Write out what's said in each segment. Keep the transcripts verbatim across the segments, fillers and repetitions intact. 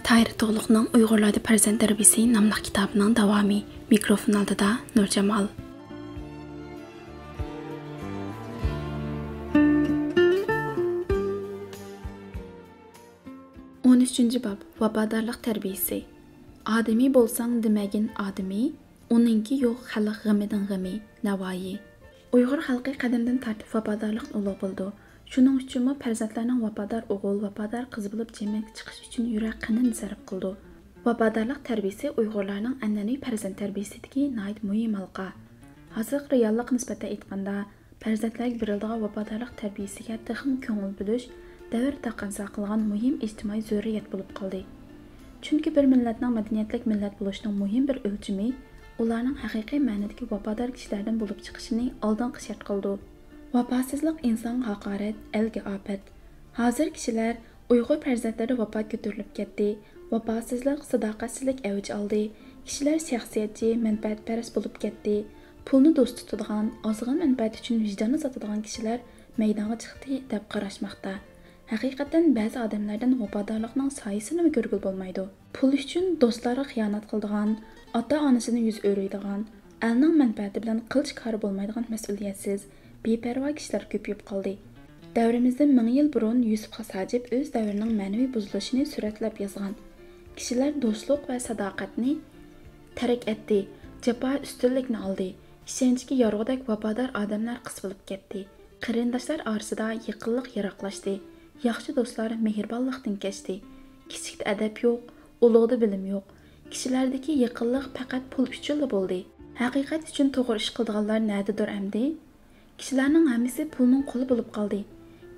تاھىر تۇغلۇقنىڭ ئۇيغۇرلاردا پەرزەنت تەربىيىسى ناملىق كىتابىنىڭ داۋامى. مىكروفون ئالدىدا نۇرجامال. ئون ئۈچىنچى باب، ۋاپادارلىق تەربىيىسى. ئادىمىي بولساڭ دېمەگىن ئادىمىي، ئۇنىڭكى يوق خەلق غېمىدىن غېمى. نەۋايى. ئۇيغۇر خەلقى قەدىمدىن تارتىپ ۋاپادارلىقنى ئۇلۇغ بىلىدۇ. شۇنىڭ ئۈچۈنمۇ پەرزەنتلەرنىڭ ۋاپادار ئوغۇل، ۋاپادار قىز بولۇپ جەمئىيەتكە چىقىش ئۈچۈن يۈرەك قېنىنى سەرپ قىلىدۇ. ۋاپادارلىق تەربىيىسى ئۇيغۇرلارنىڭ ئەنئەنىۋى پەرزەنت تەربىيىسىدىكى ناھايىتى مۇھىم ھالقا. ھازىرقى رېئاللىققا نىسبەتەن ئېيتقاندا، پەرزەنتلەرگە بېرىلىدىغان ۋاپادارلىق تەربىيىسىگە تېخىمۇ كۆڭۈل بۆلۈش دەۋر تەقەززا قىلغان مۇھىم ئىجتىمائىي زۆرۈرىيەت بولۇپ قالدى. چۈنكى بىر مىللەتنىڭ مەدەنىيەتلىك مىللەت بولۇشىنىڭ مۇھىم بىر ئۆلچىمى ئۇلارنىڭ ھەقىقىي مەنىدىكى ۋاپادار كىشىلەردىن بولۇپ چىقىشىنى ئالدىنقى شەرت قىلىدۇ. ۋاپاسىزلىق ئىنسانغا ھاقارەت، ئەلگە ئاپەت. ھازىر كىشىلەر ئۇيغۇر پەرزەنتلىرى ۋاپات كۆتۈرۈلۈپ كەتتى. ۋاپاسىزلىق، ساداقەتسىزلىك ئەۋج ئالدى. كىشىلەر شەخسىيەتچى، مەنپەئەتپەرەس بولۇپ كەتتى. پۇلنى دوست تۇتىدىغان، ئازغىنە مەنپەئەت ئۈچۈن ۋىجداننى ساتىدىغان كىشىلەر مەيدانغا چىقتى دەپ قاراشماقتا. ھەقىقەتەن بەزى ئادەملەردىن ۋاپادارلىقنىڭ سايىسىنىمۇ كۆرگىلى بولمايدۇ. پۇل ئۈچۈن دوستلارغا خىيانەت قىلىدىغان، ئاتا-ئانىسىنى يۈز ئۆرۈيدىغان، ئەلنىڭ مەنپەئەتى بىلەن قىلچە كارى بولمايدىغان مەسئۇلىيەتسىز، بىپەرۋا كىشىلەر كۆپىيىپ قالدى. دەۋرىمىزدىن مىڭ يىل بۇرۇن يۈسۈپ خاس ھاجىپ ئۆز دەۋرىنىڭ مەنىۋى بۇزۇلۇشىنى سۈرەتلەپ يازغان. كىشىلەر دوستلۇق ۋە ساداقەتنى تەرك ئەتتى، جاپا ئۈستۈنلۈكنى ئالدى، ئىشەنچكە يارغۇدەك ۋاپادار ئادەملەر قىس بولۇپ كەتتى. قېرىنداشلار ئارىسىدا يېقىنلىق يىراقلاشتى. ياخشى دوستلار مېھرىبانلىقتىن كەچتى. كىچىكتە ئەدەپ يوق، ئۇلۇغدا بىلىم يوق. كىشىلەردىكى يېقىنلىق پەقەت پۇل ئۈچۈنلا بولدى. ھەقىقەت ئۈچۈن توغرا ئىش قىلىدىغانلار نەدىدۇر ئەمدى؟ كىشىلەرنىڭ ھەممىسى پۇلنىڭ قۇلى بولۇپ قالدى.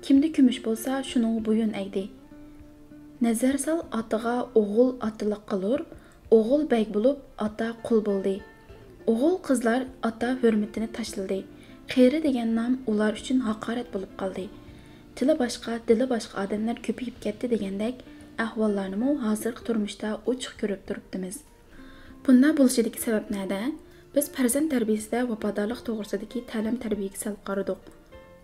كىمدە كۈمۈش بولسا، شۇنىڭغا بويۇن ئەگدى. نەزەر سال ئاتىغا، ئوغۇل ئاتىلىق قىلۇر، ئوغۇل بەگ بولۇپ، ئاتا قۇل بولدى. ئوغۇل قىزلار ئاتا ھۆرمىتىنى تاشلىدى. قېرى دېگەن نام ئۇلار ئۈچۈن ھاقارەت بولۇپ قالدى. تىلى باشقا، دىلى باشقا ئادەملەر كۆپىيىپ كەتتى دېگەندەك ئەھۋاللارنىمۇ ھازىرقى تۇرمۇشتا ئوچۇق كۆرۈپ تۇرۇپتىمىز. بۇنداق بولۇشىدىكى سەۋەب نەدە؟ بىز پەرزەنت تەربىيىسىدە ۋاپادارلىق توغرىسىدىكى تەلىم-تەربىيەگە سەل قارىدۇق.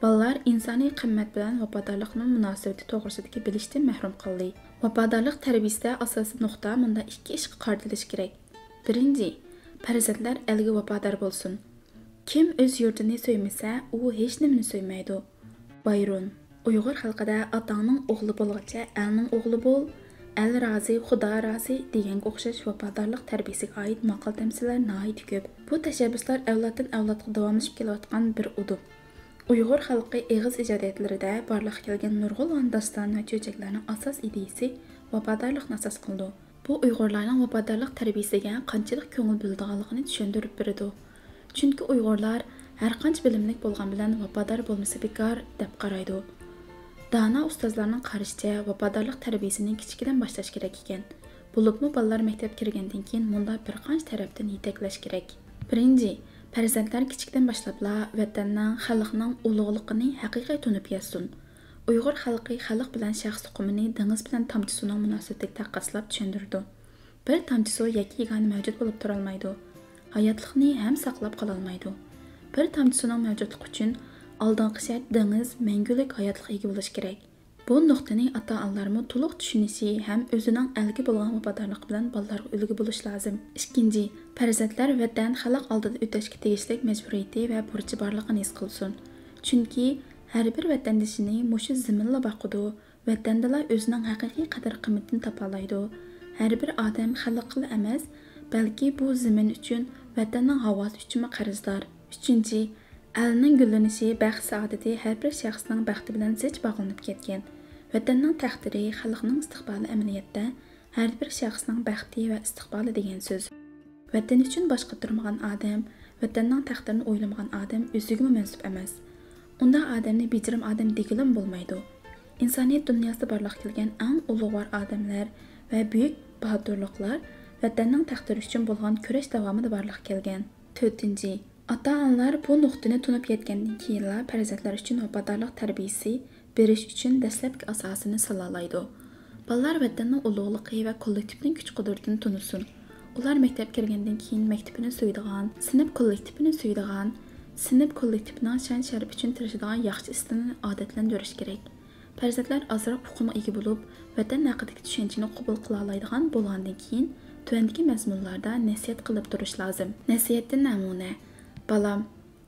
بالىلار ئىنسانىي قىممەت بىلەن ۋاپادارلىقنىڭ مۇناسىۋىتى توغرىسىدىكى بىلىشتىن مەھرۇم قالدى. ۋاپادارلىق تەربىيىسىدە ئاساسىي نۇقتا مۇنداق ئىككى ئىشقا قارىتىلىشى كېرەك. بىرىنچى، پەرزەنتلەر ئەلگە ۋاپادار بولسۇن. كىم ئۆز يۇرتىنى سۆيمىسە، ئۇ ھېچنېمىنى سۆيمەيدۇ. بايرون. ئۇيغۇر خەلقىدە «ئاتاڭنىڭ ئوغلى بولغىچە ئەلنىڭ ئوغلى بول، ئەل رازى، خۇدا رازى» دېگەنگە ئوخشاش ۋاپادارلىق تەربىيىسىگە ئائىت ماقال-تەمسىللەر ناھايىتى كۆپ. بۇ تەشەببۇسلار ئەۋلادتىن ئەۋلادقا داۋاملىشىپ كېلىۋاتقان بىر ئۇدۇم. ئۇيغۇر خەلقى ئېغىز ئىجادىيەتلىرىدە بارلىققا كەلگەن نۇرغۇنلىغان داستان ۋە چۆچەكلەرنىڭ ئاساس ئىدىيىسى ۋاپادارلىقنى ئاساس قىلىدۇ. بۇ ئۇيغۇرلارنىڭ ۋاپادارلىق تەربىيىسىگە قانچىلىك كۆڭۈل بۆلىدىغانلىقىنى چۈشەندۈرۈپ بېرىدۇ. چۈنكى ئۇيغۇرلار ھەرقانچە بىلىملىك بولغان بىلەن ۋاپادار بولمىسا بىكار دەپ قارايدۇ. دانا ئۇستازلارنىڭ قارىشىچە، ۋاپادارلىق تەربىيىسىنى كىچىكىدىن باشلاش كېرەك ئىكەن. بولۇپمۇ بالىلار مەكتەپكە كىرگەندىن كېيىن مۇنداق بىر قانچە تەرەپتىن يېتەكلەش كېرەك. بىرىنچى، پەرزەنتلەر كىچىكىدىن باشلاپلا ۋەتەننىڭ، خەلقنىڭ ئۇلۇغلۇقىنى ھەقىقىي تونۇپ يەتسۇن. ئۇيغۇر خەلقى خەلق بىلەن شەخس تۇقۇمىنى دېڭىز بىلەن تامچە سۇنىڭ مۇناسىۋىتىدە تەققاسلاپ چۈشەندۈرىدۇ. بىر تامچە سۇ يەككە-يېگانە مەۋجۇت بولۇپ تۇرالمايدۇ. ھاياتلىقنى ھەم ساقلاپ قالالمايدۇ. بىر تامچە سۇنىڭ مەۋجۇتلۇقى ئۈچۈن ئالدىنقى شەرت دېڭىز، مەڭگۈلۈك ھاياتلىققا ئىگە بولۇشى كېرەك. بۇ نۇقتىنى ئاتا-ئانىلارمۇ تولۇق چۈشىنىشى ھەم ئۆزىنىڭ ئەلگە بولغان ۋاپادارلىقى بىلەن بالىلارغا ئۈلگە بولۇشى لازىم. ئىككىنچى، پەرزەنتلەر ۋەتەن، خەلق ئالدىدا ئۆتەشكە تېگىشلىك مەجبۇرىيىتى ۋە بۇرچى بارلىقىنى ھېس قىلسۇن. چۈنكى ھەر بىر ۋەتەندىشىنى مۇشۇ زېمىنلا باقىدۇ، ۋەتەندىلا ئۆزىنىڭ ھەقىقىي قەدىر-قىممىتىنى تاپالايدۇ. ھەر بىر ئادەم خەلققىلا ئەمەس، بەلكى بۇ زېمىن ئۈچۈن، ۋەتەننىڭ ھاۋاسى ئۈچۈنمۇ قەرزدار. ئۈچىنچى، ئەلنىڭ گۈللىنىشى، بەخت-سائادىتى ھەر بىر شەخسنىڭ بەختى بىلەن زىچ باغلىنىپ كەتكەن. ۋەتەننىڭ تەقدىرى، خەلقنىڭ ئىستىقبالى ئەمەلىيەتتە ھەر بىر شەخسنىڭ بەختى ۋە ئىستىقبالى دېگەن سۆز. ۋەتەن ئۈچۈن باش قاتۇرمىغان ئادەم، ۋەتەننىڭ تەقدىرىنى ئويلىمىغان ئادەم ئۆزىگىمۇ مەنسۇپ ئەمەس. ئۇنداق ئادەمنى بېجىرىم ئادەم دېگىلىمۇ بولمايدۇ. ئىنسانىيەت دۇنياسىدا بارلىققا كەلگەن ئەڭ ئۇلۇغۋار ئادەملەر ۋە بۈيۈك باھادۇرلۇقلار ۋەتەننىڭ تەقدىرى ئۈچۈن بولغان كۈرەش داۋامىدا بارلىققا كەلگەن. تۆتىنچى، ئاتا-ئانىلار بۇ نۇقتىنى تونۇپ يەتكەندىن كېيىنلا پەرزەنتلەر ئۈچۈن ۋاپادارلىق تەربىيىسى بېرىش ئۈچۈن دەسلەپكى ئاساسىنى سالالايدۇ. بالىلار ۋەتەننىڭ ئۇلۇغلۇقى ۋە كوللېكتىپنىڭ كۈچ-قۇدرىتىنى تونۇسۇن. ئۇلار مەكتەپكە كىرگەندىن كېيىن مەكتىپىنى سۆيىدىغان، سىنىپ كوللېكتىپىنى سۆيىدىغان، سىنىپ كوللېكتىپىنىڭ شان-شەرىپى ئۈچۈن تىرىشىدىغان ياخشى ئىستىلىنى ئادەتلەندۈرۈش كېرەك. پەرزەنتلەر ئازراق ئۇقۇمغا ئىگە بولۇپ، ۋەتەن ھەققىدىكى چۈشەنچىنى قوبۇل قىلالايدىغان بولغاندىن كېيىن، تۆۋەندىكى مەزمۇنلاردا نەسىھەت قىلىپ تۇرۇش لازىم. نەسىھەتتىن نەمۇنە. بالام،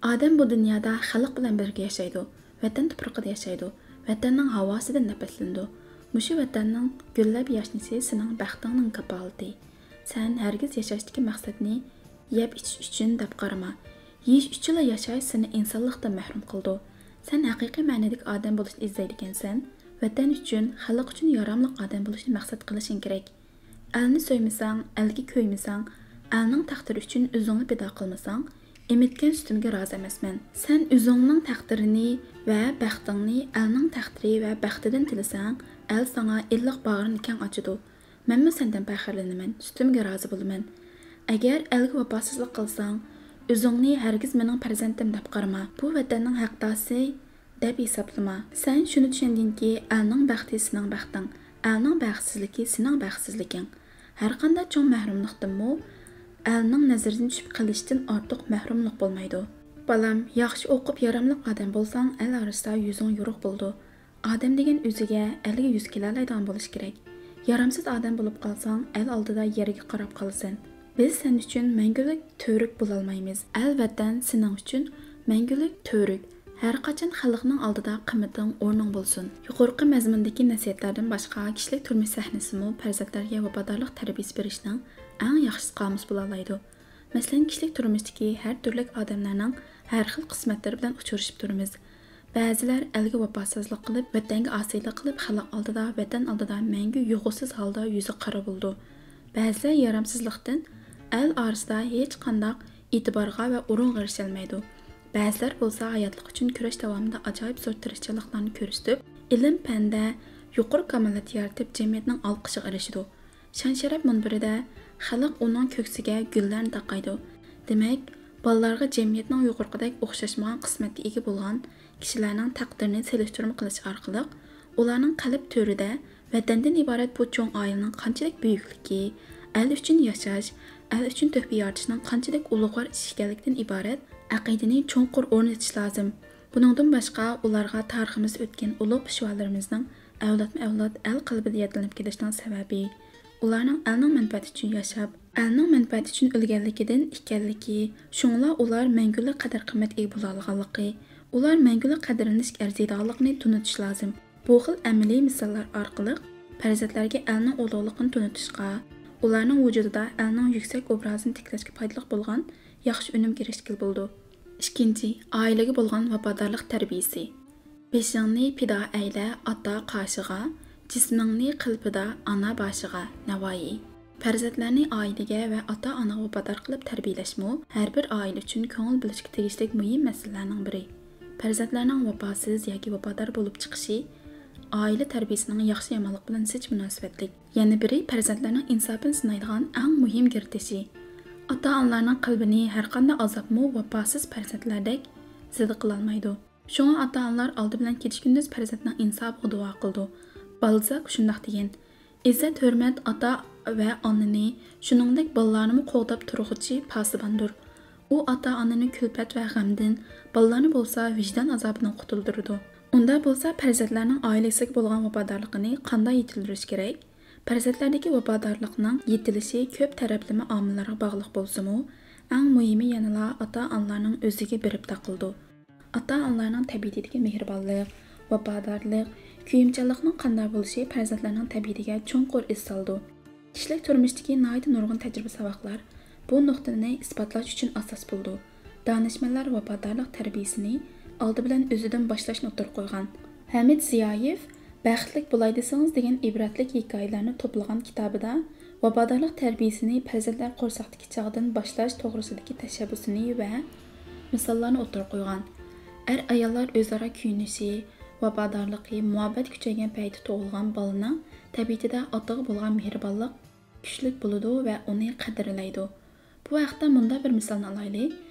ئادەم بۇ دۇنيادا خەلق بىلەن بىرگە ياشايدۇ، ۋەتەن تۇپرىقىدا ياشايدۇ، ۋەتەننىڭ ھاۋاسىدىن نەپەسلىنىدۇ. مۇشۇ ۋەتەننىڭ گۈللەپ ياشنىشى سېنىڭ بەختىڭنىڭ كاپالىتى. سەن ھەرگىز ياشاشتىكى مەقسەتنى يەپ ئىچىش ئۈچۈن دەپ قارىما. يېيىش ئۈچۈنلا ياشاش سېنى ئىنسانلىقتىن مەھرۇم قىلىدۇ. سەن ھەقىقىي مەنىدىكى ئادەم بولۇشنى ئىزدەيدىكەنسەن، ۋەتەن ئۈچۈن، خەلق ئۈچۈن ياراملىق ئادەم بولۇشنى مەقسەت قىلىشىڭ كېرەك. ئەلنى سۆيمىسەڭ، ئەلگە كۆيمىسەڭ، ئەلنىڭ تەقدىرى ئۈچۈن ئۆزۈڭنى پىدا قىلمىساڭ، ئېمىتكەن سۈتۈمگە رازى ئەمەسمەن. سەن ئۆزۈڭنىڭ تەقدىرىنى ۋە بەختىڭنى ئەلنىڭ تەقدىرى ۋە بەختىدىن تىلىسەڭ، ئەل ساڭا ئىللىق باغرىنى كەڭ ئاچىدۇ. مەنمۇ سەندىن پەخىرلىنىمەن، سۈتۈمگە رازى بولىمەن. ئەگەر ئەلگە ۋاپاسىزلىق قىلساڭ، ئۆزۈڭنى ھەرگىز مېنىڭ پەرزەنتىم دەپ قارىما، بۇ ۋەتەننىڭ ھەقداسى دەپ ھېسابلىما. سەن شۇنى چۈشەنگىنكى، ئەلنىڭ بەختى سېنىڭ بەختىڭ، ئەلنىڭ بەختسىزلىكى سېنىڭ بەختسىزلىكىڭ. ھەرقانداق چوڭ مەھرۇملۇقتىنمۇ ئەلنىڭ نەزىرىدىن چۈشۈپ قېلىشتىن ئارتۇق مەھرۇملۇق بولمايدۇ. بالام، ياخشى ئوقۇپ ياراملىق ئادەم بولساڭ، ئەل ئارىسىدا يۈزۈڭ يورۇق بولىدۇ. ئادەم دېگەن ئۆزىگە، ئەلگە يۈز كېلەلەيدىغان بولۇشى كېرەك. يارامسىز ئادەم بولۇپ قالساڭ، ئەل ئالدىدا يەرگە قاراپ قالىسەن. بىز سەن ئۈچۈن مەڭگۈلۈك تۈۋرۈك بولالمايمىز. ئەل ۋەتەن سېنىڭ ئۈچۈن مەڭگۈلۈك تۈۋرۈك. ھەرقاچان خەلقنىڭ ئالدىدا قىممىتىڭ، ئورنۇڭ بولسۇن. يۇقىرىقى مەزمۇندىكى نەسىھەتلەردىن باشقا، كىشىلىك تۇرمۇش سەھنىسىمۇ پەرزەنتلەرگە ۋاپادارلىق تەربىيىسى بېرىشنىڭ ئەڭ ياخشىسى قامۇس بولالايدۇ. مەسىلەن، كىشىلىك تۇرمۇشتىكى ھەر تۈرلۈك ئادەملەرنىڭ ھەر خىل قىسمەتلىرى بىلەن ئۇچرىشىپ تۇرىمىز. بەزىلەر ئەلگە ۋاپاسىزلىق قىلىپ، ۋەتەنگە ئاسىيلىق قىلىپ، خەلق ئالدىدا، ۋەتەن ئالدىدا مەڭگۈ يوغۇسىز ھالدا يۈزى قارا بولىدۇ. بەزىلەر يارامسىزلىقتىن ئەل ئارىسىدا ھېچقانداق ئېتىبارغا ۋە ئورۇنغا ئېرىشەلمەيدۇ. بەزىلەر بولسا ھاياتلىق ئۈچۈن كۈرەش داۋامىدا ئاجايىپ زور تىرىشچانلىقلارنى كۆرسىتىپ، ئىلىم-پەندە يۇقىرى كامالەت يارىتىپ، جەمئىيەتنىڭ ئالقىشىغا ئېرىشىدۇ. شان-شەرەپ مۇنبىرىدە خەلق ئۇنىڭ كۆكسىگە گۈللەرنى تاقايدۇ. دېمەك، بالىلارغا جەمئىيەتنىڭ يۇقىرىقىدەك ئوخشاشمىغان قىسمەتكە ئىگە بولغان كىشىلەرنىڭ تەقدىرىنى سېلىشتۇرما قىلىش ئارقىلىق، ئۇلارنىڭ قەلب تۆرىدە ۋەتەندىن ئىبارەت بۇ چوڭ ئائىلىنىڭ قانچىلىك بۈيۈكلۈكى، ئەل ئۈچۈن ياشاش، ئەل ئۈچۈن تۆھپە يارىتىشنىڭ قانچىلىك ئۇلۇغۋار ئىش ئىكەنلىكىدىن ئىبارەت ئەقىدىنى چوڭقۇر ئورنىتىش لازىم. بۇنىڭدىن باشقا، ئۇلارغا تارىخىمىزدا ئۆتكەن ئۇلۇغ پېشۋالىرىمىزنىڭ ئەۋلادمۇ ئەۋلاد ئەل قەلبىدە يادلىنىپ كېلىشىنىڭ سەۋەبى، ئۇلارنىڭ ئەلنىڭ مەنپەئەتى ئۈچۈن ياشاپ، ئەلنىڭ مەنپەئەتى ئۈچۈن ئۆلگەنلىكىدىن ئىكەنلىكى، شۇڭلا ئۇلار مەڭگۈلۈك قەدىر-قىممەتكە ئىگە بولالىغانلىقى، ئۇلار مەڭگۈلۈك قەدىرلىنىشكە ئەرزىيدىغانلىقىنى تونۇتۇش لازىم. بۇ خىل ئەمەلىي مىساللار ئارقىلىق پەرزەنتلەرگە ئەلنىڭ ئۇلۇغلۇقىنى تونۇتۇشقا، ئۇلارنىڭ ۋۇجۇدىدا ئەلنىڭ يۈكسەك ئوبرازىنى تىكلەشكە پايدىلىق بولغان ياخشى ئۈنۈمگە ئېرىشكىلى بولىدۇ. ئىككىنچى، ئائىلىگە بولغان ۋاپادارلىق تەربىيىسى. بېشىڭنى پىدا ئەيلە ئاتا قاشىغا، جىسمىڭنى قىل پىدا ئانا باشىغا. نەۋائىي. پەرزەنتلەرنى ئائىلىگە ۋە ئاتا-ئانىغا ۋاپادار قىلىپ تەربىيەلەشمۇ ھەر بىر ئائىلە ئۈچۈن كۆڭۈل بۆلۈشكە تېگىشلىك مۇھىم مەسىلىلەرنىڭ بىرى. پەرزەنتلەرنىڭ ۋاپاسىز ياكى ۋاپادار بولۇپ چىقىشى ئائىلە تەربىيىسىنىڭ ياخشى-يامانلىقى بىلەن زىچ مۇناسىۋەتلىك. يەنە بىرى، پەرزەنتلەرنىڭ ئىنساپىنى سىنايدىغان ئەڭ مۇھىم گىرتىشى. ئاتا-ئانىلارنىڭ قەلبىنى ھەرقانداق ئازابمۇ ۋاپاسىز پەرزەنتلەردەك زىدە قىلالمايدۇ. شۇڭا ئاتا-ئانىلار ئالدى بىلەن كېچە-كۈندۈز پەرزەنتنىڭ ئىنسابىغا دۇئا قىلىدۇ. بالزاك شۇنداق دېگەن: «ئىززەت-ھۆرمەت ئاتا ۋە ئانىنى، شۇنىڭدەك بالىلارنىمۇ قوغداپ تۇرغۇچى پاسىباندۇر. ئۇ ئاتا-ئانىنى كۈلپەت ۋە غەمدىن، بالىلارنى بولسا ۋىجدان ئازابىدىن قۇتۇلدۇرىدۇ.» ئۇنداق بولسا، پەرزەنتلەرنىڭ ئائىلىسىگە بولغان ۋاپادارلىقىنى قانداق يېتىلدۈرۈش كېرەك؟ پەرزەنتلەردىكى ۋاپادارلىقنىڭ يېتىلىشى كۆپ تەرەپلىمە ئامىللارغا باغلىق بولسىمۇ، ئەڭ مۇھىمى يەنىلا ئاتا-ئانىلارنىڭ ئۆزىگە بېرىپ تاقىلىدۇ. ئاتا-ئانىلارنىڭ تەبىئىتىدىكى مېھرىبانلىق، ۋاپادارلىق، كۆيۈمچانلىقنىڭ قانداق بولۇشى پەرزەنتلەرنىڭ تەبىئىتىگە چوڭقۇر ئىز سالىدۇ. كىشىلىك تۇرمۇشتىكى ناھايىتى نۇرغۇن تەجرىبە-ساۋاقلار بۇ نۇقتىنى ئىسپاتلاش ئۈچۈن ئاساس بولىدۇ. دانىشمەنلەر ۋاپادارلىق تەربىيىسىنى ئالدى بىلەن ئۆزىدىن باشلاشنى ئوتتۇرىغا قويغان. ھەمىد زىيايېف بەختلىك بولاي دېسىڭىز دېگەن ئىبرەتلىك ھېكايىلەرنى توپلىغان كىتابىدا ۋاپادارلىق تەربىيىسىنى پەرزەنتلەر قورساقتىكى چاغدىن باشلاش توغرىسىدىكى تەشەببۇسىنى ۋە مىساللارنى ئوتتۇرىغا قويغان. ئەر-ئاياللار ئۆزئارا كۆيۈنۈشى، ۋاپادارلىقى، مۇھەببەت كۈچەيگەن پەيتتە تۇغۇلغان بالىنىڭ تەبىئىتىدە ئاتىغا بولغان مېھرىبانلىق كۈچلۈك بولىدۇ ۋە ئۇنى قەدىرلەيدۇ. بۇ ھەقتە مۇنداق بىر مىسالنى ئالايلى.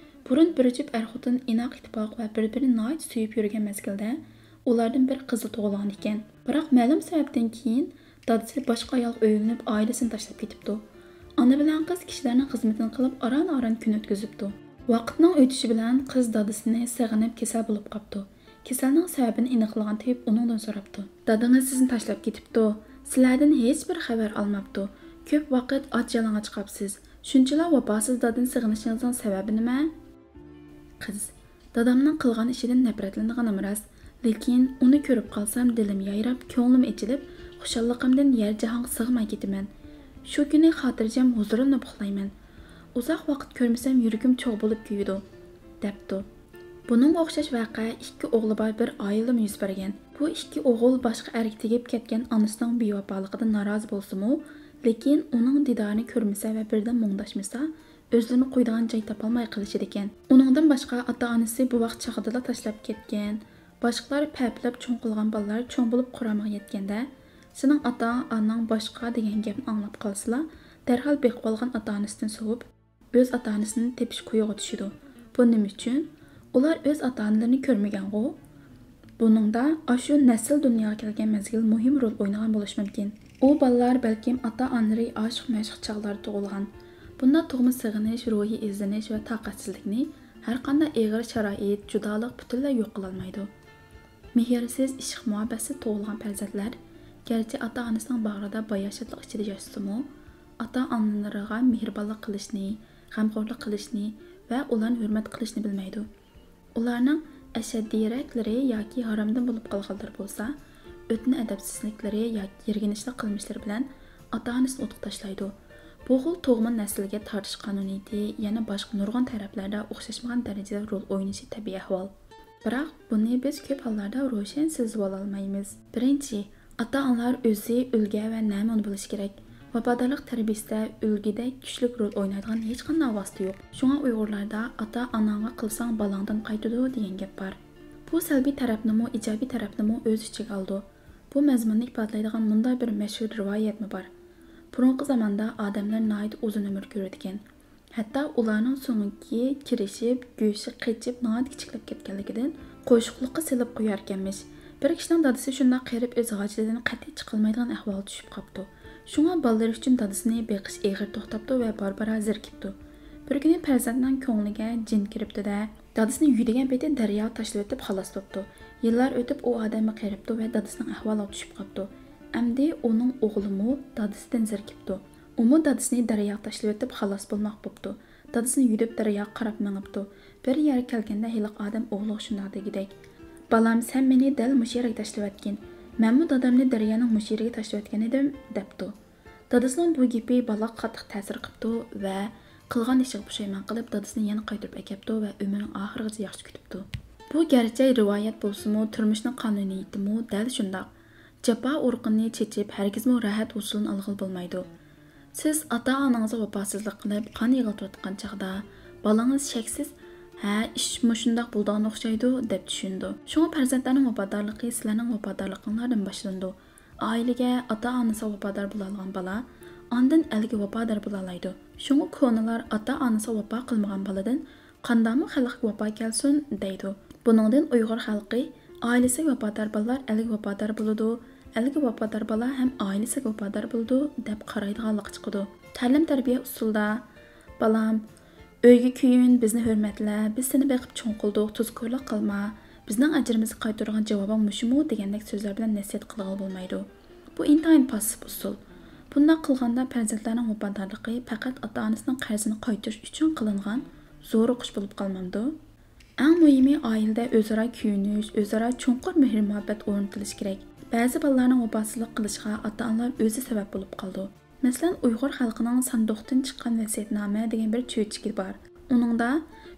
بۇرۇن بىر جۈپ ئەر-خوتۇن ئىناق-ئىتتىپاق ۋە بىر-بىرىنى ناھايىتى سۆيۈپ يۈرگەن مەزگىلدە ئۇلاردىن بىر قىزى تۇغۇلغان ئىكەن. بىراق مەلۇم سەۋەبتىن كېيىن دادىسى باشقا ئايالغا ئۆيلىنىپ، ئائىلىسىنى تاشلاپ كېتىپتۇ. ئانا بىلەن قىز كىشىلەرنىڭ خىزمىتىنى قىلىپ، ئاران-ئاران كۈن ئۆتكۈزۈپتۇ. ۋاقىتنىڭ ئۆتۈشى بىلەن قىز دادىسىنى سېغىنىپ كېسەل بولۇپ قاپتۇ. كېسەلنىڭ سەۋەبىنى ئېنىقلىغان تېبىپ ئۇنىڭدىن سوراپتۇ. دادىڭىز سىزنى تاشلاپ كېتىپتۇ. سىلەردىن ھېچبىر خەۋەر ئالماپتۇ. كۆپ ۋاقىت ئاچ-يالىڭاچ قاپسىز. شۇنچىلا ۋاپاسىز دادىنى سېغىنىشىڭىزنىڭ سەۋەبى نېمە؟ قىز، دادامنىڭ قىلغان ئىشىدىن نەپرەتلىنىدىغىنىم راست، لېكىن ئۇنى كۆرۈپ قالسام دىلىم يايراپ، كۆڭلۈم ئېچىلىپ، خۇشاللىقىمدىن يەر-جاھانغا سىغماي كېتىمەن. شۇ كۈنى خاتىرجەم ھۇزۇرلىنىپ ئۇخلايمەن. ئۇزاق ۋاقىت كۆرمىسەم يۈرىكىم چوغ بولۇپ كۆيىدۇ، دەپتۇ. بۇنىڭغا ئوخشاش ۋەقە ئىككى ئوغلى بار بىر ئائىلىدىمۇ يۈز بەرگەن. بۇ ئىككى ئوغۇل باشقا ئەرگە تېگىپ كەتكەن ئانىسىنىڭ بىۋاپالىقىدىن نارازى بولسىمۇ، لېكىن ئۇنىڭ دىدارىنى كۆرمىسە ۋە بىردەم مۇڭداشمىسا، ئۆزلىرىنى قويىدىغان جاي تاپالماي قېلىشىدىكەن. ئۇنىڭدىن باشقا، ئاتا-ئانىسى بۇ ۋاقىت چاغدىلا تاشلاپ كەتكەن. باشقىلار پەپىلەپ چوڭ قىلغان بالىلار چوڭ بولۇپ قۇرامىغا يەتكەندە، سېنىڭ ئاتا-ئاناڭ باشقا دېگەن گەپنى ئاڭلاپ قالسىلا، دەرھال بېقىۋالغان ئاتا-ئانىسىدىن سوۋۇپ، ئۆز ئاتا-ئانىسىنى تېپىش كويىغا چۈشىدۇ. بۇ نېمە ئۈچۈن؟ ئۇلار ئۆز ئاتا-ئانىلىرىنى كۆرمىگەنغۇ؟ بۇنىڭدا ئاشۇ نەسىل دۇنياغا كەلگەن مەزگىل مۇھىم رول ئوينىغان بولۇشى مۇمكىن. ئۇ بالىلار بەلكىم ئاتا-ئانىلىرى ئاشىق-مەشۇق چاغلاردا تۇغۇلغان. بۇنداق تۇغما سېغىنىش، روھىي ئىزدىنىش ۋە تاقەتسىزلىكنى ھەرقانداق ئېغىر شارائىت، جۇدالىق پۈتۈنلەي يوق قىلالمايدۇ. مېھىرسىز، ئىشق-مۇھەببەتسىز تۇغۇلغان پەرزەنتلەر گەرچە ئاتا-ئانىسىنىڭ باغرىدا باياشاتلىق ئىچىدە ياشىسىمۇ، ئاتا-ئانىلىرىغا مېھرىبانلىق قىلىشنى، غەمخورلۇق قىلىشنى ۋە ئۇلارنى ھۆرمەت قىلىشنى بىلمەيدۇ. ئۇلارنىڭ ئەشەددىيرەكلىرى ياكى ھارامدىن بولۇپ قالغانلىرى بولسا، ئۆتنە ئەدەپسىزلىكلىرى ياكى يىرگىنىشلىق قىلمىشلىرى بىلەن ئاتا-ئانىسىنى ئوتقا تاشلايدۇ. بۇ خىل تۇغما نەسىلگە تارتىش قانۇنىيىتى يەنە باشقا نۇرغۇن تەرەپلەردە ئوخشاشمىغان دەرىجىدە رول ئوينىشى تەبىئىي ئەھۋال. بىراق، بۇنى بىز كۆپ ھاللاردا روشەن سېزىۋالالمايمىز. بىرىنچى، ئاتا-ئانىلار ئۆزى ئۈلگە ۋە نەمۇنە بولۇشى كېرەك. ۋاپادارلىق تەربىيىسىدە ئۈلگىدەك كۈچلۈك رول ئوينايدىغان ھېچقانداق ۋاسىتە يوق. شۇڭا ئۇيغۇرلاردا «ئاتا-ئاناڭغا قىلساڭ، بالاڭدىن قايتىدۇ» دېگەن گەپ بار. بۇ سەلبىي تەرەپنىمۇ، ئىجابىي تەرەپنىمۇ ئۆز ئىچىگە ئالىدۇ. بۇ مەزمۇننى ئىپادىلەيدىغان مۇنداق بىر مەشھۇر رىۋايەتمۇ بار. بۇرۇنقى زاماندا ئادەملەر ناھايىتى ئۇزۇن ئۆمۈر كۆرىدىكەن. ھەتتا ئۇلارنىڭ سۆڭىكى كىرىشىپ، گۆشى قېچىپ، ناھايىتى كىچىكلەپ كەتكەنلىكىدىن قوشۇقلۇققا سېلىپ قوياركەنمىش. بىر كىشىنىڭ دادىسى شۇنداق قېرىپ، ئۆز ھاجىتىدىن قەتئىي چىقالمايدىغان ئەھۋالغا چۈشۈپ قاپتۇ. شۇڭا بالىلىرى ئۈچۈن دادىسىنى بېقىش ئېغىر توختاپتۇ ۋە بارا-بارا زېرىكىپتۇ. بىر كۈنى پەرزەنتنىڭ كۆڭلىگە جىن كىرىپتۇ-دە، دادىسىنى يۈدىگەن پېتى دەرياغا تاشلىۋېتىپ خالاس بوپتۇ. يىللار ئۆتۈپ، ئۇ ئادەممۇ قېرىپتۇ ۋە دادىسىنىڭ ئەھۋالىغا چۈشۈپ قاپتۇ. ئەمدى ئۇنىڭ ئوغلىمۇ دادىسىدىن زېرىكىپتۇ. ئۇمۇ دادىسىنى دەرياغا تاشلىۋېتىپ خالاس بولماق بوپتۇ. دادىسىنى يۈدۈپ دەرياغا قاراپ مېڭىپتۇ. بىر يەرگە كەلگەندە ھېلىقى ئادەم ئوغلىغا شۇنداق دېگۈدەك، «بالام، سەن مېنى دەل مۇشۇ يەرگە تاشلىۋەتكىن. مەنمۇ دادامنى دەريانىڭ مۇشۇ يېرىگە تاشلىۋەتكەن ئىدىم» دەپتۇ. دادىسىنىڭ بۇ گېپى بالىغا قاتتىق تەسىر قىپتۇ ۋە قىلغان ئىشىغا پۇشايمان قىلىپ، دادىسىنى يەنە قايتۇرۇپ ئەكەپتۇ ۋە ئۆمرىنىڭ ئاخىرىغىچە ياخشى كۈتۈپتۇ. بۇ گەرچە رىۋايەت بولسىمۇ، تۇرمۇشنىڭ قانۇنىيىتىمۇ دەل شۇنداق. جاپا ئۇرۇقىنى چېچىپ، ھەرگىزمۇ راھەت ھوسۇلىنى ئالغىلى بولمايدۇ. سىز ئاتا-ئانىڭىزغا ۋاپاسىزلىق قىلىپ، قان يىغلىتىۋاتقان چاغدا، بالىڭىز شەكسىز، «ھە، ئىش مۇشۇنداق بولىدىغان ئوخشايدۇ» دەپ چۈشىنىدۇ. شۇڭا پەرزەنتلەرنىڭ ۋاپادارلىقى سىلەرنىڭ ۋاپادارلىقىڭلاردىن باشلىنىدۇ. ئائىلىگە، ئاتا-ئانىسىغا ۋاپادار بولالىغان بالا ئاندىن ئەلگە ۋاپادار بولالايدۇ. شۇڭا كونىلار «ئاتا-ئانىسىغا ۋاپا قىلمىغان بالىدىن قانداقمۇ خەلققە ۋاپا كەلسۇن» دەيدۇ. بۇنىڭدىن ئۇيغۇر خەلقى «ئائىلىسىگە ۋاپادار بالىلار ئەلگە ۋاپادار بولىدۇ، ئەلگە ۋاپادار بالا ھەم ئائىلىسىگە ۋاپادار بولىدۇ» دەپ قارايدىغانلىقى چىقىدۇ. تەلىم-تەربىيە ئۇسۇلىدا، «بالام، ئۆيگە كۆيۈن، بىزنى ھۆرمەتلە، بىز سېنى بېقىپ چوڭ قىلدۇق، تۇزكورلۇق قىلما، بىزنىڭ ئەجرىمىزگە قايتۇرىدىغان جاۋابىڭ مۇشۇمۇ» دېگەندەك سۆزلەر بىلەن نەسىھەت قىلغىلى بولمايدۇ. بۇ ئىنتايىن پاسسىپ ئۇسۇل. بۇنداق قىلغاندا پەرزەنتلەرنىڭ ۋاپادارلىقى پەقەت ئاتا-ئانىسىنىڭ قەرزىنى قايتۇرۇش ئۈچۈن قىلىنغان زورۇقۇش بولۇپ قالمامدۇ؟ ئەڭ مۇھىمى، ئائىلىدە ئۆزئارا كۆيۈنۈش، ئۆزئارا چوڭقۇر مېھىر-مۇھەببەت ئورنىتىلىشى كېرەك. بەزى بالىلارنىڭ ۋاپاسىزلىق قىلىشىغا ئاتا-ئانىلار ئۆزى سەۋەب بولۇپ قالىدۇ. مەسىلەن، ئۇيغۇر خەلقىنىڭ «ساندۇقتىن چىققان ۋەسىيەتنامە» دېگەن بىر چۆچىكى بار. ئۇنىڭدا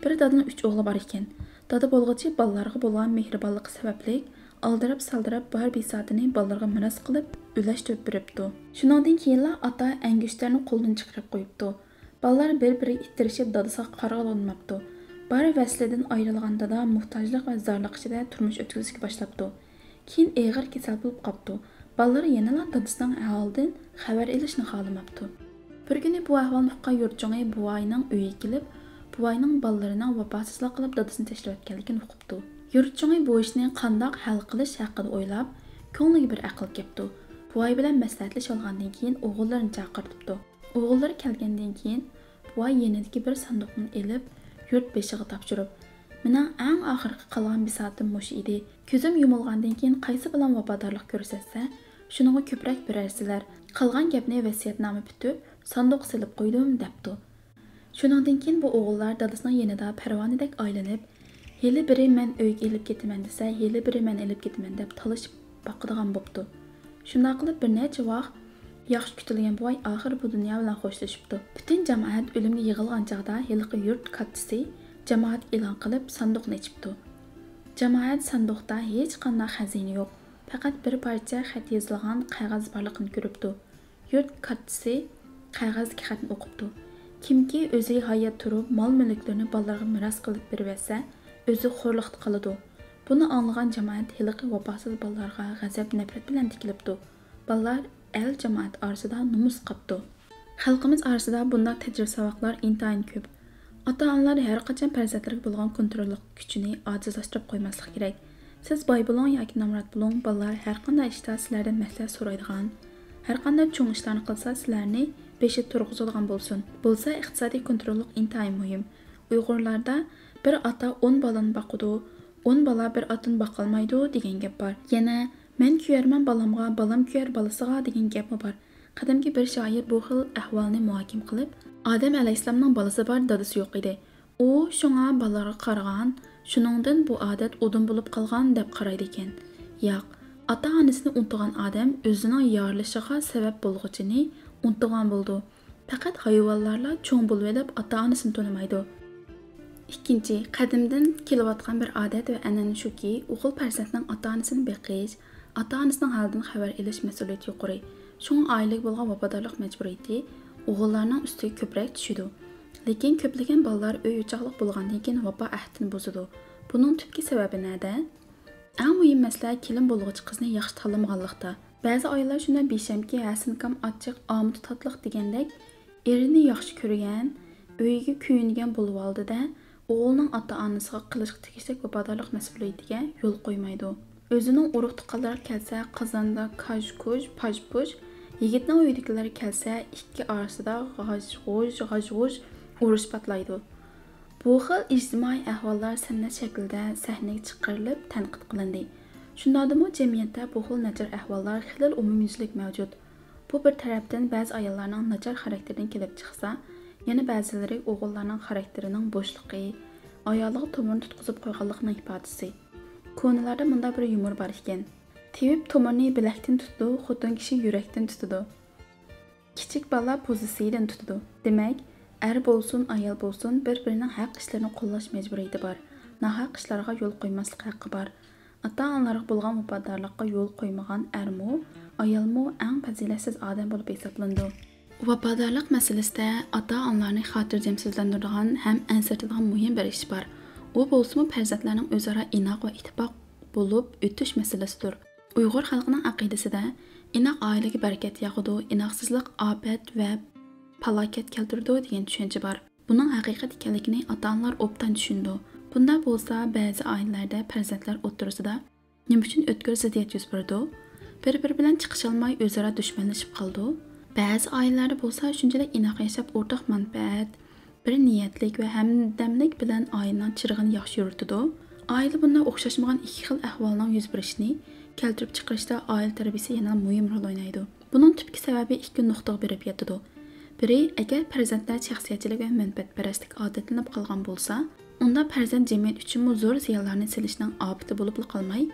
بىر دادىنىڭ ئۈچ ئوغلى بار ئىكەن. دادا بولغۇچى بالىلارغا بولغان مېھرىبانلىقى سەۋەبلىك، ئالدىراپ-سالدىراپ بار بىساتىنى بالىلىرىغا مىراس قىلىپ ئۈلەشتۈرۈپ بېرىپتۇ. شۇنىڭدىن كېيىنلا ئاتا ئەڭگۈشتەرنى قولدىن چىقىرىپ قويۇپتۇ. بالىلار بىر-بىرىگە ئىتتىرىشىپ دادىسىغا قارىغىلى ئۇنىماپتۇ. بار ۋەسلىدىن ئايرىلغان دادا موھتاجلىق ۋە زارلىق ئىچىدە تۇرمۇش ئۆتكۈزۈشكە باشلاپتۇ. كېيىن ئېغىر كېسەل بولۇپ قاپتۇ. بالىلىرى يەنىلا دادىسىنىڭ ئەھۋالىدىن خەۋەر ئېلىشنى خالىماپتۇ. بىر كۈنى بۇ ئەھۋالنى ئۇققان يۇرت چوڭى بوۋاينىڭ ئۆيىگە كېلىپ، بوۋاينىڭ بالىلىرىنىڭ ۋاپاسىزلىق قىلىپ دادىسىنى تاشلىۋەتكەنلىكىنى ئۇقۇپتۇ. يۇرت چوڭى بۇ ئىشنى قانداق ھەل قىلىش ھەققىدە ئويلاپ، كۆڭلىگە بىر ئەقىل كەپتۇ. بوۋاي بىلەن مەسلىھەتلىشىۋالغاندىن كېيىن ئوغۇللىرىنى چاقىرتىپتۇ. ئوغۇللىرى كەلگەندىن كېيىن، بوۋاي يېنىدىكى بىر ساندۇقنى ئېلىپ، يۇرت بېشىغا تاپشۇرۇپ، مېنىڭ ئەڭ ئاخىرقى قالغان بىساتىم مۇشۇ ئىدى. كۆزۈم يۇمۇلغاندىن كېيىن قايسى بالام ۋاپادارلىق كۆرسەتسە، شۇنىڭغا كۆپرەك بېرەرسىلەر. قالغان گەپنى ۋەسىيەتنامە پۈتۈپ، ساندۇققا سېلىپ قويدۇم، دەپتۇ. شۇنىڭدىن كېيىن بۇ ئوغۇللار دادىسىنىڭ يېنىدا پەرۋانىدەك ئايلىنىپ، ھېلى بىرى مەن ئۆيگە ئېلىپ كېتىمەن دېسە، ھېلى بىرى مەن ئېلىپ كېتىمەن دەپ تالىشىپ باقىدىغان بوپتۇ. شۇنداق قىلىپ بىر نەچچە ۋاق ياخشى كۈتۈلگەن بوۋاي ئاخىر بۇ دۇنيا بىلەن خوشلىشىپتۇ. پۈتۈن جامائەت ئۆلۈمگە يىغىلغان چاغدا ھېلىقى يۇرت كاتتىسى جامائەتكە ئېلان قىلىپ ساندۇقنى ئېچىپتۇ. جامائەت ساندۇقتا ھېچقانداق خەزىنە يوق، پەقەت بىر پارچە خەت يېزىلغان قەغەز بارلىقىنى كۆرۈپتۇ. يۇرت كاتتىسى قەغەزدىكى خەتنى ئوقۇپتۇ. كىمكى ئۆزى ھايات تۇرۇپ مال-مۈلۈكلىرىنى بالىلىرىغا مىراس قىلىپ بېرىۋەتسە، ئۆزى خورلۇقتا قالىدۇ. بۇنى ئاڭلىغان جامائەت ھېلىقى ۋاپاسىز بالىلارغا غەزەپ-نەپرەت بىلەن تىكىلىپتۇ. بالىلار ئەل-جامائەت ئارىسىدا نومۇس قاپتۇ. خەلقىمىز ئارىسىدا بۇنداق تەجرىبە-ساۋاقلار ئىنتايىن كۆپ. ئاتا-ئانىلار ھەرقاچان پەرزەنتلىرىگە بولغان كونتروللۇق كۈچىنى ئاجىزلاشتۇرۇپ قويماسلىق كېرەك. سىز باي بولۇڭ ياكى نامرات بولۇڭ، بالىلار ھەرقانداق ئىشتا سىلەردىن مەسلىھەت سورايدىغان، ھەرقانداق چوڭ ئىشلارنى قىلسا سىلەرنى بېشىدا تۇرغۇزىدىغان بولسۇن. بولسا ئىقتىسادىي كونتروللۇق ئىنتايىن مۇھىم. ئۇيغۇرلاردا بىر ئاتا ئون بالىنى باقىدۇ، ئون بالا بىر ئاتىنى باقالمايدۇ دېگەن گەپ بار. يەنە مەن كۆيەرمەن بالامغا، بالام كۆيەر بالىسىغا دېگەن گەپمۇ بار. قەدىمكى بىر شائىر بۇ خىل ئەھۋالنى مۇھاكىمە قىلىپ، ئادەم ئەلەيھىسسالامنىڭ بالىسى بار، دادىسى يوق ئىدى. ئۇ شۇڭا بالىلارغا قارىغان، شۇنىڭدىن بۇ ئادەت ئۇدۇم بولۇپ قالغان دەپ قارايدىكەن. ياق، ئاتا-ئانىسىنى ئۇنتۇغان ئادەم ئۆزىنىڭ يارىلىشىغا سەۋەب بولغۇچىنى ئۇنتۇغان بولىدۇ. پەقەت ھايۋانلارلا چوڭ بولۇۋېلىپ ئاتا-ئانىسىنى تونۇمايدۇ. ئىككىنچى، قەدىمدىن كېلىۋاتقان بىر ئادەت ۋە ئەنئەنە شۇكى، ئوغۇل پەرزەنتنىڭ ئاتا-ئانىسىنى بېقىش، ئاتا-ئانىسىنىڭ ھالىدىن خەۋەر ئېلىش مەسئۇلىيىتى يۇقىرى. شۇڭا ئائىلىگە بولغان ۋاپادارلىق مەجبۇرىيىتى ئوغۇللارنىڭ ئۈستىگە كۆپرەك چۈشىدۇ. لېكىن كۆپلىگەن بالىلار ئۆي-ئوچاقلىق بولغاندىن كېيىن ۋاپا ئەھدىنى بۇزىدۇ. بۇنىڭ تۈپكى سەۋەبى نەدە؟ ئەڭ مۇھىم مەسىلە كېلىن بولغۇچى قىزنى ياخشى تاللىمىغانلىقتا. بەزى ئاياللار شۇنداق بىشەمكى، ھەسىنكام ئاچچىق، ئامۇتى تاتلىق دېگەندەك، ئېرىنى ياخشى كۆرگەن، ئۆيىگە كۆيۈنگەن بولۇۋالىدۇ-دە، ئوغلىنىڭ ئاتا-ئانىسىغا قىلىشقا تېگىشلىك ۋاپادارلىق مەسئۇلىيىتىگە يول قويمايدۇ. ئۆزىنىڭ ئۇرۇق-تۇغقانلىرىغا كەلسە، قازاندا كاژ-كۇژ، پاژ-پۇژ، يىگىتنىڭ ئۆيىدىكىلەر كەلسە، ئىككى ئارىسىدا غاژ-غۇژ، غاژ-غۇژ، ئۇرۇش پاتلايدۇ. بۇ خىل ئىجتىمائىي ئەھۋاللار سەنئەت شەكلىدە سەھنىگە چىقىرىلىپ تەنقىد قىلىندى. شۇنداقتىمۇ جەمئىيەتتە بۇ خىل ناچار ئەھۋاللار خېلى ئومۇميۈزلۈك مەۋجۇت. بۇ بىر تەرەپتىن بەزى ئاياللارنىڭ ناچار خاراكتېرىدىن كېلىپ چىقسا، يەنە بەزىلىرى ئوغۇللارنىڭ خاراكتېرىنىڭ بوشلۇقى، ئايالىغا تومۇرنى تۇتقۇزۇپ قويغانلىقىنىڭ ئىپادىسى. كونىلاردا مۇنداق بىر يۇمۇر بار ئىكەن، تېۋىپ تومۇرنى بىلەكتىن تۇتىدۇ، خوتۇن كىشى يۈرەكتىن تۇتىدۇ. كىچىك بالا پوزىتسىيىدىن تۇتىدۇ. دېمەك، ئەر بولسۇن، ئايال بولسۇن، بىر-بىرىنىڭ ھەق ئىشلىرىنى قوللاش مەجبۇرىيىتى بار. ناھەق ئىشلارغا يول قويماسلىق ھەققى بار. ئاتا-ئانىلارغا بولغان ۋاپادارلىققا يول قويمىغان ئەرمۇ، ئايالمۇ ئەڭ پەزىلەتسىز ئادەم بولۇپ ھېسابلىنىدۇ. ۋاپادارلىق مەسىلىسىدە ئاتا-ئانىلارنى خاتىرجەمسىزلەندۈرىدىغان ھەم ئەنسىرىتىدىغان مۇھىم بىر ئىش بار. ئۇ بولسىمۇ پەرزەنتلەرنىڭ ئۆزئارا ئىناق ۋە ئىتتىپاق بولۇپ ئۆتۈش مەسىلىسىدۇر. ئۇيغۇر خەلقىنىڭ ئەقىدىسىدە، «ئىناق ئائىلىگە بەرىكەت ياغىدۇ، ئىناقسىزلىق ئاپەت ۋە پالاكەت كەلتۈرىدۇ» دېگەن چۈشەنچە بار. بۇنىڭ ھەقىقەت ئىكەنلىكىنى ئاتا-ئانىلار ئوبدان چۈشىنىدۇ. بۇنداق بولسا، بەزى ئائىلىلەردە پەرزەنتلەر ئوتتۇرىسىدا نېمە ئۈچۈن ئۆتكۈر زىددىيەت يۈز بېرىدۇ؟ بىر-بىرى بىلەن چىقىشالماي، ئۆزئارا دۈشمەنلىشىپ قالىدۇ. بەزى ئائىلىلەردە بولسا شۇنچىلىك ئىناق ياشاپ، ئورتاق مەنپەئەت، بىر نىيەتلىك ۋە ھەمدەملىك بىلەن ئائىلىنىڭ چىرىغىنى ياخشى يورۇتىدۇ. ئائىلە بۇنداق ئوخشاشمىغان ئىككى خىل ئەھۋالنىڭ يۈز بېرىشىنى كەلتۈرۈپ چىقىرىشتا ئائىلە تەربىيىسى يەنە مۇھىم رول ئوينايدۇ. بۇنىڭ تۈپكى سەۋەبى ئىككى نۇقتىغا بېرىپ يېتىدۇ. بىرى، ئەگەر پەرزەنتلەر شەخسىيەتچىلىك ۋە مەنپەئەتپەرەسلىككە ئادەتلىنىپ قالغان بولسا، ئۇندا پەرزەنت جەمئىيەت ئۈچۈنمۇ زور زىيانلارنى سېلىشنىڭ ئاپىتى بولۇپلا قالماي،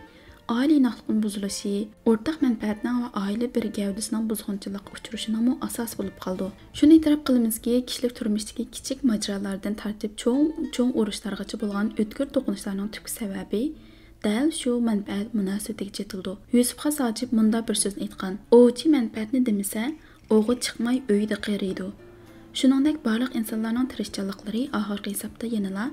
ئائىلە ئىناقلىقىنىڭ بۇزۇلۇشى، ئورتاق مەنپەئەتنىڭ ۋە ئائىلە بىر گەۋدىسىنىڭ بۇزغۇنچىلىققا ئۇچرىشىنىڭمۇ ئاساسى بولۇپ قالىدۇ. شۇنى ئېتىراپ قىلىمىزكى، كىشىلىك تۇرمۇشتىكى كىچىك ماجىرالاردىن تارتىپ چوڭ، چوڭ ئۇرۇشلارغىچە بولغان ئۆتكۈر توقۇنۇشلارنىڭ تۈپكى سەۋەبى دەل شۇ مەنپەئەت مۇناسىۋىتىگە چېتىلىدۇ. يۈسۈپ خاس ھاجىپ مۇنداق بىر سۆزنى ئېيتقان: «ئوۋچى مەنپەئەتنى دېمىسە، ئوۋغا چىقماي ئۆيىدە قېرىيدۇ.» شۇنىڭدەك بارلىق ئىنسانلارنىڭ تىرىشچانلىقلىرى ئاخىرقى ھېسابتا يەنىلا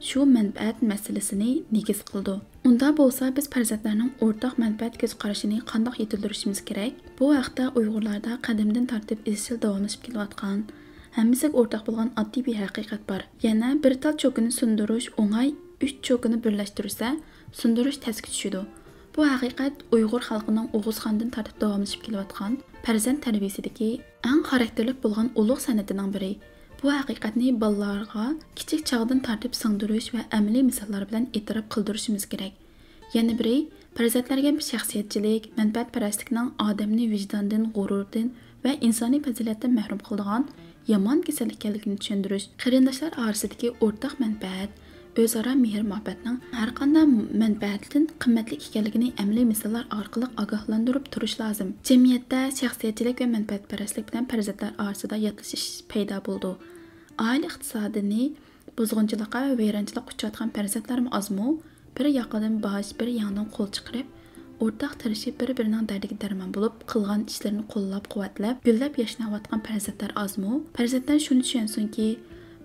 شۇ مەنپەئەت مەسىلىسىنى نېگىز قىلىدۇ. ئۇنداق بولسا، بىز پەرزەنتلەرنىڭ ئورتاق مەنپەئەت كۆز قارىشىنى قانداق يېتىلدۈرۈشىمىز كېرەك؟ بۇ ھەقتە ئۇيغۇرلاردا قەدىمدىن تارتىپ ئىزچىل داۋاملىشىپ كېلىۋاتقان، ھەممىسىگە ئورتاق بولغان ئاددىي بىر ھەقىقەت بار. يەنە بىر تال چوكىنى سۇندۇرۇش ئوڭاي، ئۈچ چوكىنى بىرلەشتۈرسە، سۇندۇرۇش تەسكە چۈشىدۇ. بۇ ھەقىقەت ئۇيغۇر خەلقىنىڭ ئوغۇزخاندىن تارتىپ داۋاملىشىپ كېلىۋاتقان پەرزەنت تەربىيىسىدىكى ئەڭ خاراكتېرلىك بولغان ئۇلۇغ سەنئىتىنىڭ بىرى. بۇ ھەقىقەتنى بالىلارغا كىچىك چاغدىن تارتىپ سىڭدۈرۈش ۋە ئەمەلىي مىساللار بىلەن ئېتىراپ قىلدۇرۇشىمىز كېرەك. يەنە بىرى، پەرزەنتلەرگە شەخسىيەتچىلىك، مەنپەئەتپەرەسلىكنىڭ ئادەمنى ۋىجداندىن، غۇرۇردىن ۋە ئىنسانىي پەزىلەتتىن مەھرۇم قىلىدىغان يامان كېسەل ئىكەنلىكىنى چۈشەندۈرۈش، قېرىنداشلار ئارىسىدىكى ئورتاق مەنپەئەت، ئۆزئارا مېھىر-مۇھەببەتنىڭ ھەرقانداق مەنپەئەتتىن قىممەتلىك ئىكەنلىكىنى ئەمەلىي مىساللار ئارقىلىق ئاگاھلاندۇرۇپ تۇرۇش لازىم. جەمئىيەتتە شەخسىيەتچىلىك ۋە مەنپەئەتپەرەسلىك بىلەن پەرزەنتلەر ئارىسىدا ياتلىشىش پەيدا بولىدۇ. ئائىلە ئىقتىسادىنى بۇزغۇنچىلىققا ۋە ۋەيرانچىلىققا ئۇچراتقان پەرزەنتلەرمۇ ئازمۇ؟ بىر ياقىدىن باش، بىر يەڭدىن قول چىقىرىپ، ئورتاق تىرىشىپ، بىر-بىرىنىڭ دەردىگە دەرمان بولۇپ، قىلغان ئىشلىرىنى قوللاپ-قۇۋۋەتلەپ، گۈللەپ ياشناۋاتقان پەرزەنتلەر ئازمۇ؟ پەرزەنتلەر شۇنى چۈشەنسۇنكى،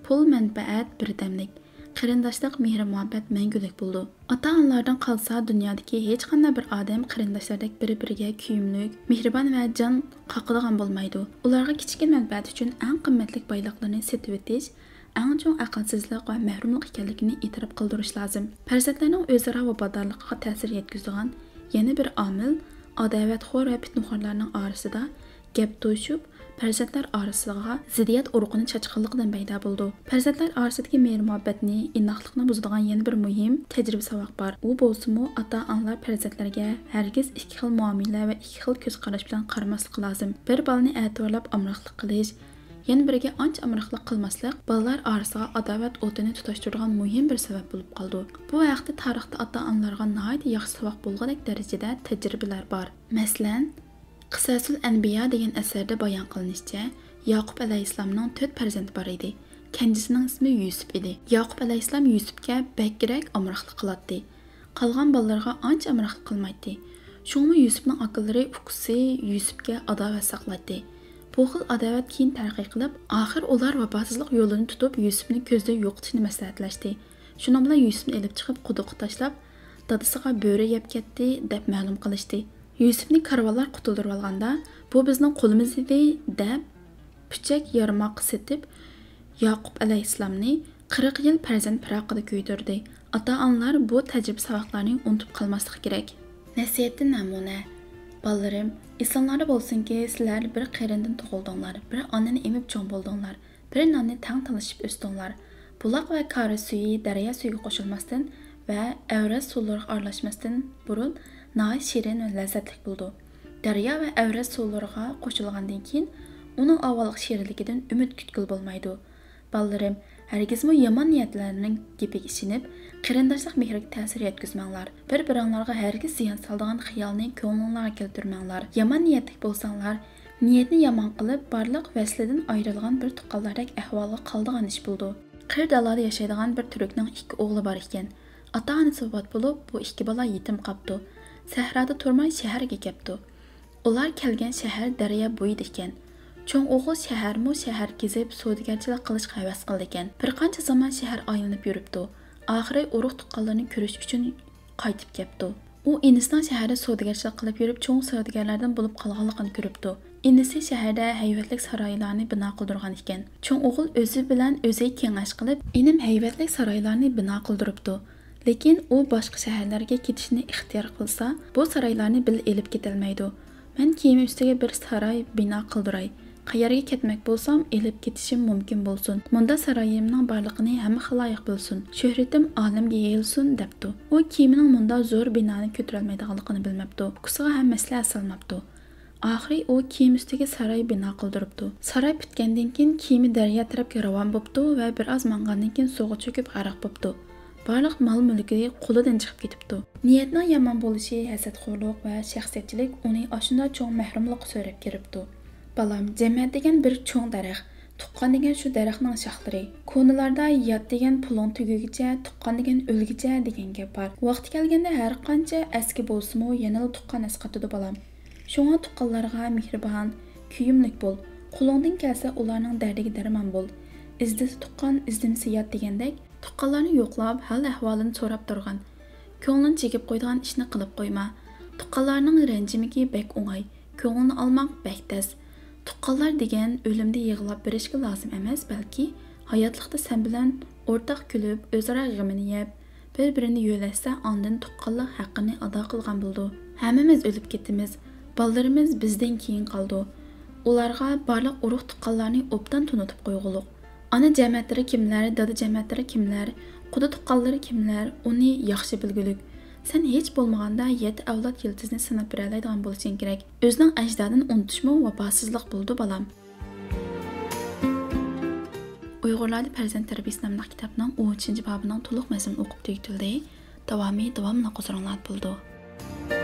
پۇل، مەنپەئەت بىردەملىك، قېرىنداشلىق، مېھىر-مۇھەببەت مەڭگۈلۈك بولىدۇ. ئاتا-ئانىلاردىن قالسا، دۇنيادىكى ھېچقانداق بىر ئادەم قېرىنداشلاردەك بىر-بىرىگە كۆيۈملۈك، مېھرىبان ۋە جان قاقىدىغان بولمايدۇ. ئۇلارغا كىچىككىنە مەنپەئەت ئۈچۈن ئەڭ قىممەتلىك بايلىقلىرىنى سېتىۋېتىش، ئەڭ چوڭ ئەقىلسىزلىق ۋە مەھرۇملۇق ئىكەنلىكىنى ئېتىراپ قىلدۇرۇش لازىم. پەرزەنتلەرنىڭ ئۆزئارا ۋاپادارلىقىغا تەسىر يەتكۈزىدىغان يەنە بىر ئامىل، ئاداۋەتخور ۋە پىتنىخورلارنىڭ ئارىسىدا گەپ توشۇپ، پەرزەنتلەر ئارىسىغا زىددىيەت ئۇرۇقىنى چاچقانلىقىدىن پەيدا بولىدۇ. پەرزەنتلەر ئارىسىدىكى مېھىر-مۇھەببەتنى، ئىناقلىقنى بۇزىدىغان يەنە بىر مۇھىم تەجرىبە ساۋاق بار. ئۇ بولسىمۇ، ئاتا-ئانىلار پەرزەنتلەرگە ھەرگىز ئىككى خىل مۇئامىلە ۋە ئىككى خىل كۆز قاراش بىلەن قارىماسلىقى لازىم. بىر بالىنى ئەتىۋارلاپ ئامراقلىق قىلىش، يەنە بىرىگە ئانچە ئامراقلىق قىلماسلىق بالىلار ئارىسىغا ئاداۋەت ئوتىنى تۇتاشتۇرىدىغان مۇھىم بىر سەۋەب بولۇپ قالىدۇ. بۇ ھەقتە تارىختا ئاتا-ئانىلارغا ناھايىتى ياخشى ساۋاق بولغۇدەك دەرىجىدە تەجرىبىلەر بار. مەسىلەن، قىسەسۇل ئەنبىيا دېگەن ئەسەردە بايان قىلىنىشىچە، ياقۇپ ئەلەيھىسسالامنىڭ تۆت پەرزەنتى بار ئىدى. كەنجىسىنىڭ ئىسمى يۈسۈپ ئىدى. ياقۇپ ئەلەيھىسسالام يۈسۈپكە بەكرەك ئامراقلىق قىلاتتى. قالغان بالىلىرىغا ئانچە ئامراقلىق قىلمايتتى. شۇڭىمۇ يۈسۈپنىڭ ئاكىلىرى ئۇكىسى يۈسۈپكە ئاداۋەت ساقلايتتى. بۇ خىل ئاداۋەت كېيىن تەرەققىي قىلىپ، ئاخىر ئۇلار ۋاپاسىزلىق يولىنى تۇتۇپ، يۈسۈپنى كۆزدىن يوقىتىشنى مەسلىھەتلەشتى. شۇنىڭ بىلەن يۈسۈپنى ئېلىپ چىقىپ، قۇدۇققا تاشلاپ، دادىسىغا بۆرە يەپ كەتتى، دەپ مەلۇم قىلىشتى. يۈسۈپنى كارۋانلار قۇتۇلدۇرۇۋالغاندا، بۇ بىزنىڭ قولىمىز ئىدى، دەپ، پۈچەك يارماق سېتىپ، ياقۇپ ئەلەيھىسسالامنى قىرىق يىل پەرزەنت پىراقىدا كۆيدۈردى. ئاتا-ئانىلار بۇ تەجرىبە ساۋاقلارنى ئۇنتۇپ قالماسلىقى كېرەك. نەسىھەتتىن نەمۇنە. بالىلىرىم، ئېسىڭلاردا بولسۇنكى، سىلەر بىر قېرىندىن تۇغۇلدۇڭلار، بىر ئانىنى ئېمىپ چوڭ بولدۇڭلار، بىر ناننى تەڭ تالىشىپ ئۆستۈڭلار. بۇلاق ۋە كارى سۈيى دەريا سۈيىگە قوشۇلماستىن ۋە ئەۋرەز سۇلىرىغا ئارىلاشماستىن بۇرۇن ناھايىتى شېرىن ۋە لەززەتلىك بولىدۇ. دەريا ۋە ئەۋرەز سۇلىرىغا قوشۇلغاندىن كېيىن، ئۇنىڭ ئاۋۋالقى شېرىنلىكىدىن ئۈمىد كۈتكىلى بولمايدۇ. بالىلىرىم، ھەرگىزمۇ يامان نىيەتلەرنىڭ گېپىگە ئىشىنىپ، قېرىنداشلىق مېھرىگە تەسىر يەتكۈزمەڭلار. بىر-بىرىڭلارغا ھەرگىز زىيان سالىدىغان خىيالنى كۆڭلۈڭلارغا كەلتۈرمەڭلار. يامان نىيەتلىك بولساڭلار، نىيەتنى يامان قىلىپ، بارلىق ۋەسلىدىن ئايرىلغان بىر تۇغقانلاردەك ئەھۋالغا قالىدىغان ئىش بولىدۇ. قىر دالادا ياشايدىغان بىر تۈركنىڭ ئىككى ئوغلى بار ئىكەن. ئاتا-ئانىسى ۋاپات بولۇپ، بۇ ئىككى بالا يېتىم قاپتۇ. سەھرادا تۇرماي شەھەرگە كەپتۇ. ئۇلار كەلگەن شەھەر دەريا بويىدا ئىكەن. چوڭ ئوغۇل شەھەرمۇ شەھەر كېزىپ، سودىگەرچىلىك قىلىشقا ھەۋەس قىلىدىكەن. بىر قانچە زامان شەھەر ئايلىنىپ يۈرۈپتۇ. ئاخىرى ئۇرۇق-تۇغقانلىرىنى كۆرۈش ئۈچۈن قايتىپ كەپتۇ. ئۇ ئىنىسىنىڭ شەھەردە سودىگەرچىلىك قىلىپ يۈرۈپ، چوڭ سودىگەرلەردىن بولۇپ قالغانلىقىنى كۆرۈپتۇ. ئىنىسى شەھەردە ھەيۋەتلىك سارايلارنى بىنا قىلدۇرغان ئىكەن. چوڭ ئوغۇل ئۆزى بىلەن ئۆزى كېڭەش قىلىپ، ئىنىم ھەيۋەتلىك سارايلارنى بىنا قىلدۇرۇپتۇ. لېكىن ئۇ باشقا شەھەرلەرگە كېتىشنى ئىختىيار قىلسا، بۇ سارايلارنى بىللە ئېلىپ كېتەلمەيدۇ. مەن كېمە ئۈستىگە بىر ساراي بىنا قىلدۇراي. قەيەرگە كەتمەك بولسام، ئېلىپ كېتىشىم مۇمكىن بولسۇن. مۇندا سارايىمنىڭ بارلىقىنى ھەممە خالايىق بىلسۇن. شۆھرىتىم ئالەمگە يېيىلسۇن، دەپتۇ. ئۇ كېمىنىڭ مۇندا زور بىنانى كۆتۈرەلمەيدىغانلىقىنى بىلمەپتۇ. ئۇكىسىغا ھەم مەسلىھەت سالماپتۇ. ئاخىرى ئۇ كېمە ئۈستىگە ساراي بىنا قىلدۇرۇپتۇ. ساراي پۈتكەندىن كېيىن، كېمە دەريا تەرەپكە راۋان بوپتۇ ۋە بىر ئاز ماڭغاندىن كېيىن سۇغا چۆكۈپ غەرق بوپتۇ. بارلىق مال-مۈلكى قولىدىن چىقىپ كېتىپتۇ. نىيەتنىڭ يامان بولۇشى، ھەسەتخورلۇق ۋە شەخسىيەتچىلىك ئۇنى ئاشۇنداق چوڭ مەھرۇملۇققا سۆرەپ كىرىپتۇ. بالام، جەمەت دېگەن بىر چوڭ دەرەخ. تۇغقان دېگەن شۇ دەرەخنىڭ شاخلىرى. كونىلاردا «يات دېگەن پۇلۇڭ تۈگىگىچە، تۇغقان دېگەن ئۆلگۈچە» دېگەن گەپ بار. ۋاقتى كەلگەندە ھەر قانچە ئەسكى بولسىمۇ، يەنىلا تۇغقان ئەسقاتىدۇ، بالام. شۇڭا تۇغقانلارغا مېھرىبان، كۆيۈملۈك بول. قولۇڭدىن كەلسە ئۇلارنىڭ دەردىگە دەرمان بول. ئىزدىسە تۇغقان، ئىزدىمىسە يات دېگەندەك، تۇغقانلارنى يوقلاپ، ھال-ئەھۋالىنى سوراپ تۇرغىن. كۆڭلىنى چېكىپ قويىدىغان ئىشنى قىلىپ قويما. تۇغقانلارنىڭ رەنجىمىكى بەك ئوڭاي، كۆڭلىنى ئالماق بەك تەس. تۇغقانلار دېگەن ئۆلۈمدە يىغلاپ بېرىشكە لازىم ئەمەس، بەلكى ھاياتلىقتا سەن بىلەن ئورتاق كۈلۈپ، ئۆزئارا غېمىنى يەپ، بىر-بىرىنى يۆلەشسە، ئاندىن تۇغقانلىق ھەققىنى ئادا قىلغان بولىدۇ. ھەممىمىز ئۆلۈپ كېتىمىز. بالىلىرىمىز بىزدىن كېيىن قالىدۇ. ئۇلارغا بارلىق ئۇرۇق-تۇغقانلارنى ئوبدان تونۇتۇپ قويغۇلۇق. ئانا جەمەتلىرى كىملەر، دادا جەمەتلىرى كىملەر، قۇدا تۇغقانلىرى كىملەر، ئۇنى ياخشى بىلگۈلۈك. سەن ھېچ بولمىغاندا يەتتە ئەۋلاد يىلتىزىنى ساناپ بېرەلەيدىغان بولۇشۇڭ كېرەك. ئۆزىنىڭ ئەجدادىنى ئۇنتۇشمۇ ۋاپاسىزلىق بولىدۇ، بالام. ئۇيغۇرلاردا پەرزەنت تەربىيەسى ناملىق كىتابنىڭ ئون ئۈچىنچى بابىنىڭ تولۇق مەزمۇنى ئوقۇپ تۈگىتىلدى. داۋامى داۋاملىق ھۇزۇرۇڭلاردا بولىدۇ.